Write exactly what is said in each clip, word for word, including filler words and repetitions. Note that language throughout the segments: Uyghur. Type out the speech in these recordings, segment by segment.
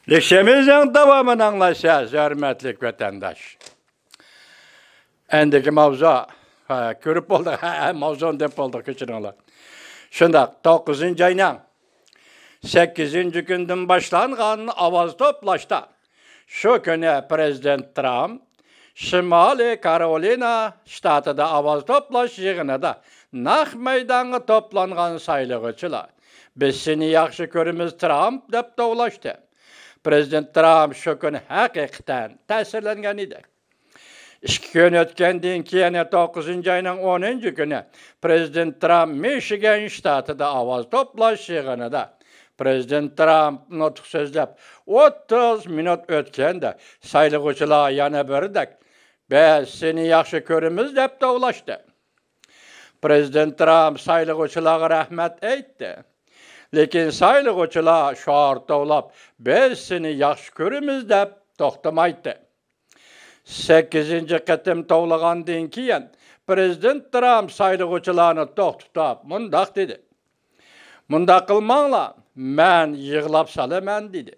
لېكسىيەمىزنىڭ داۋامىنى ئاڭلاشسىز، ھۆرمەتلىك ۋەتەنداش. ئەندىكى ماۋزۇ، ھە، كۆرۈپ بولدۇق، ھە، ماۋزۇنى دەپ بولدۇق، كەچۈرۈڭلار. شۇنداق، توققۇزىنچى ئاينىڭ سەككىزىنچى كۈنىدىن باشلانغان ئاۋاز توپلاشتا، شۇ كۈنى پىرېزىدېنت ترامپ شىمالىي كارولىنا شتاتىدا ئاۋاز توپلاش يىغىنىدا نەق مەيدانغا توپلانغان سايلىغۇچىلار، «بىز سېنى ياخشى كۆرىمىز، ترامپ» دەپ توۋلاشتى. پىرېزىدېنت ترامپ شۇ كۈنى ھەقىقەتەن تەسىرلەنگەن ئىدى. ئىككى كۈن ئۆتكەندىن كېيىن، توققۇزىنچى ئاينىڭ ئونىنچى كۈنى پىرېزىدېنت ترامپ مىشىگەن شتاتىدا ئاۋاز توپلاش يىغىنىدا پىرېزىدېنت ترامپ نۇتۇق سۆزلەپ، ئوتتۇز مىنۇت ئۆتكەندە سايلىغۇچىلار يەنە بىردەك، «بىز سېنى ياخشى كۆرىمىز» دەپ توۋلاشتى. پىرېزىدېنت ترامپ سايلىغۇچىلارغا رەھمەت ئېيتتى. لېكىن سايلىغۇچىلار شوئار توۋلاپ، «بىز سېنى ياخشى كۆرىمىز» دەپ توختىمايتتى. سەككىزىنچى قېتىم توۋلىغاندىن كېيىن، پىرېزىدېنت ترامپ سايلىغۇچىلارنى توختىتىپ مۇنداق دېدى: «مۇنداق قىلماڭلار، مەن يىغلاپ سالىمەن» دېدى.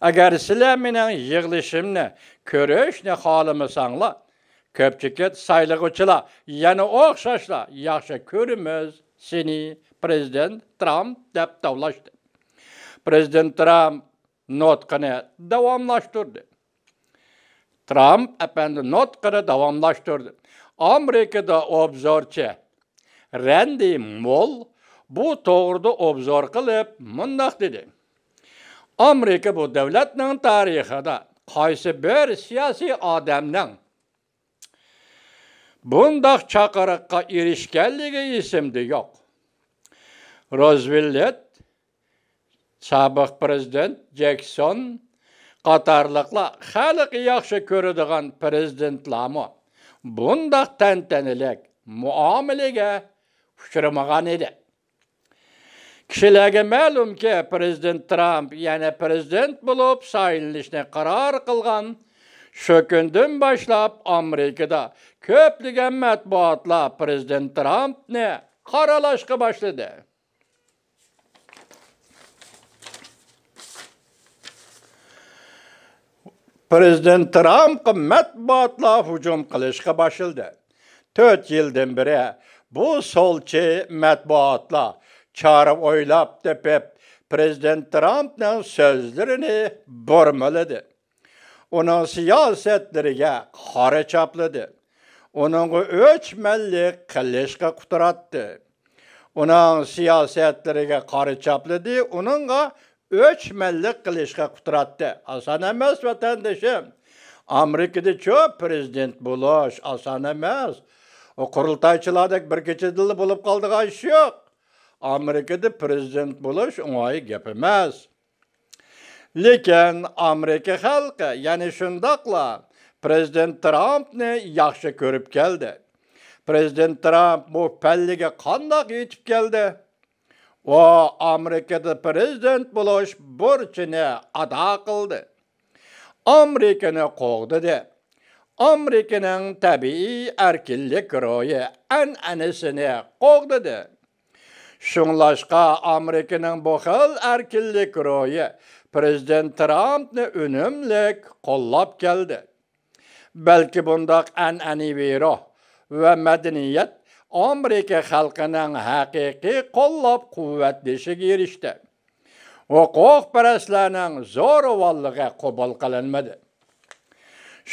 «ئەگەر سىلەر مېنىڭ يىغلىشىمنى كۆرۈشنى خالىمىساڭلار، كۆپچىكىت سايلىغۇچىلار يەنە ئوخشاشلا، 'ياخشى كۆرىمىز سېنى، پىرېزىدېنت ترامپ' دەپ توۋلاشتى.» پىرېزىدېنت ترامپ نۇتقىنى داۋاملاشتۇردى. ترامپ ئەپەندى نۇتقىنى داۋاملاشتۇردى. ئامېرىكىدا ئوبزورچى رەندى مول بۇ توغرىدا ئوبزور قىلىپ مۇنداق دېدى: «ئامېرىكا بۇ دۆلەتنىڭ تارىخىدا قايسى بىر سىياسىي ئادەمنىڭ بۇنداق چاقىرىققا ئېرىشكەنلىكى ئېسىمدە يوق. روزۋېلت، سابىق پىرېزىدېنت جېكسون قاتارلىقلار خەلق ياخشى كۆرىدىغان پىرېزىدېنتلارمۇ بۇنداق تەنتەنىلىك مۇئامىلىگە ئۇچرىمىغان ئىدى.» كىشىلەرگە مەلۇمكى، پىرېزىدېنت ترامپ يەنە پىرېزىدېنت بولۇپ سايلىنىشنى قارار قىلغان شۇ كۈندىن باشلاپ، ئامېرىكىدا كۆپلىگەن مەتبۇئاتلار پىرېزىدېنت ترامپنى قارىلاشقا باشلىدى. پىرېزىدېنت ترامپقا مەتبۇئاتلار ھۇجۇم قىلىشقا باشلىدى. تۆت يىلدىن بېرى بۇ سولچى مەتبۇئاتلار چارە ئويلاپ تېپىپ، پىرېزىدېنت ترامپنىڭ سۆزلىرىنى بۇرمىلىدى. ئۇنىڭ سىياسەتلىرىگە قارا چاپلىدى. ئۇنىڭغا ئۆچمەنلىك قىلىشقا قۇتراتتى. ئۇنىڭ سىياسەتلىرىگە قارا چاپلىدى، ئۇنىڭغا ئۆچمەنلىك قىلىشقا قۇتراتتى. ئاسان ئەمەس، ۋەتەندىشىم. ئامېرىكىدىچۇ پىرېزىدېنت بولۇش ئاسان ئەمەس. ئۇ قۇرۇلتايچىلاردەك بىر كېچىدىلا بولۇپ قالىدىغان ئىش يوق. ئامېرىكىدا پىرېزىدېنت بولۇش ئوڭاي گەپ ئەمەس. لېكىن ئامېرىكا خەلقى يەنە شۇنداقلا پىرېزىدېنت ترامپنى ياخشى كۆرۈپ كەلدى. پىرېزىدېنت ترامپ بۇ پەللىگە قانداق يېتىپ كەلدى؟ ئۇ ئامېرىكىدا پىرېزىدېنت بولۇش بۇرچىنى ئادا قىلدى. ئامېرىكىنى قوغدىدى. ئامېرىكىنىڭ تەبىئىي ئەركىنلىك روھى، ئەنئەنىسىنى قوغدىدى. شۇڭلاشقا ئامېرىكىنىڭ بۇ خىل ئەركىنلىك روھى پىرېزىدېنت ترامپنى ئۈنۈملۈك قوللاپ كەلدى. بەلكى بۇنداق ئەنئەنىۋى روھ ۋە مەدەنىيەت ئامېرىكا خەلقىنىڭ ھەقىقىي قوللاپ قۇۋۋەتلىشىگە ئېرىشتى. ھوقۇقپەرەسلەرنىڭ زورىۋانلىقى قوبۇل قىلىنمىدى.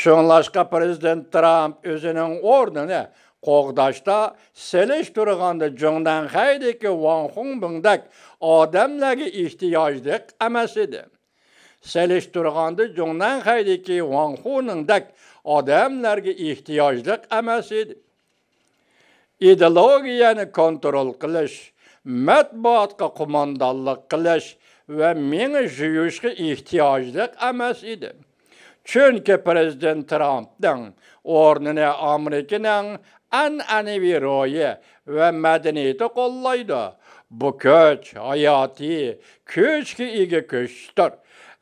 شۇڭلاشقا پىرېزىدېنت ترامپ ئۆزىنىڭ ئورنىنى قوغداشتا سېلىشتۇرغاندا جۇڭنەنخەيدىكى ۋاڭ خۇڭبىڭدەك ئادەملەرگە ئېھتىياجلىق ئەمەس ئىدى. سېلىشتۇرغاندا جۇڭنەنخەيدىكى ۋاڭ خۇنىڭدەك ئادەملەرگە ئېھتىياجلىق ئەمەس ئىدى. ئىدېئولوگىيەنى كونترول قىلىش، مەتبۇئاتقا قوماندانلىق قىلىش ۋە مېڭە جۇيۇشقا ئېھتىياجلىق ئەمەس ئىدى. چۈنكى پىرېزىدېنت ترامپنىڭ ئورنىنى ئامېرىكىنىڭ ئەنئەنىۋى روھى ۋە مەدەنىيىتى قوللايدۇ. بۇ كۈچ ھاياتىي كۈچكە ئىگە كۈچتۇر.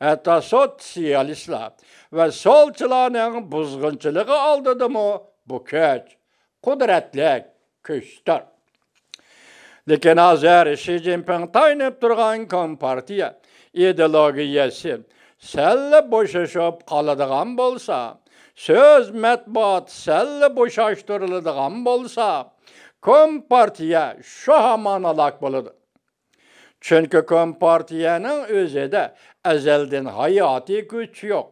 ھەتتا سوتسىيالىستلار ۋە سولچىلارنىڭ بۇزغۇنچىلىقى ئالدىدىمۇ بۇ كۈچ قۇدرەتلىك كۈچتۇر. لېكىن ھازىر شى جىنپىڭ تايىنىپ تۇرغان كومپارتىيە ئىدېئولوگىيەسى سەللا بوشىشىپ قالىدىغان بولسا، سۆز، مەتبۇئات سەللا بوشاشتۇرۇلىدىغان بولسا، كومپارتىيە شۇ ھامان ھالاك بولىدۇ. چۈنكى كومپارتىيەنىڭ ئۆزىدە ئەزەلدىن ھاياتىي كۈچ يوق.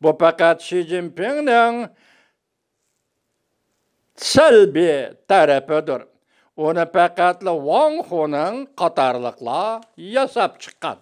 بۇ پەقەت شى جىنپىڭنىڭ سەلبىي تەرىپىدۇر. ئۇنى پەقەتلا ۋاڭ خۇنىڭ قاتارلىقلار ياساپ چىققان.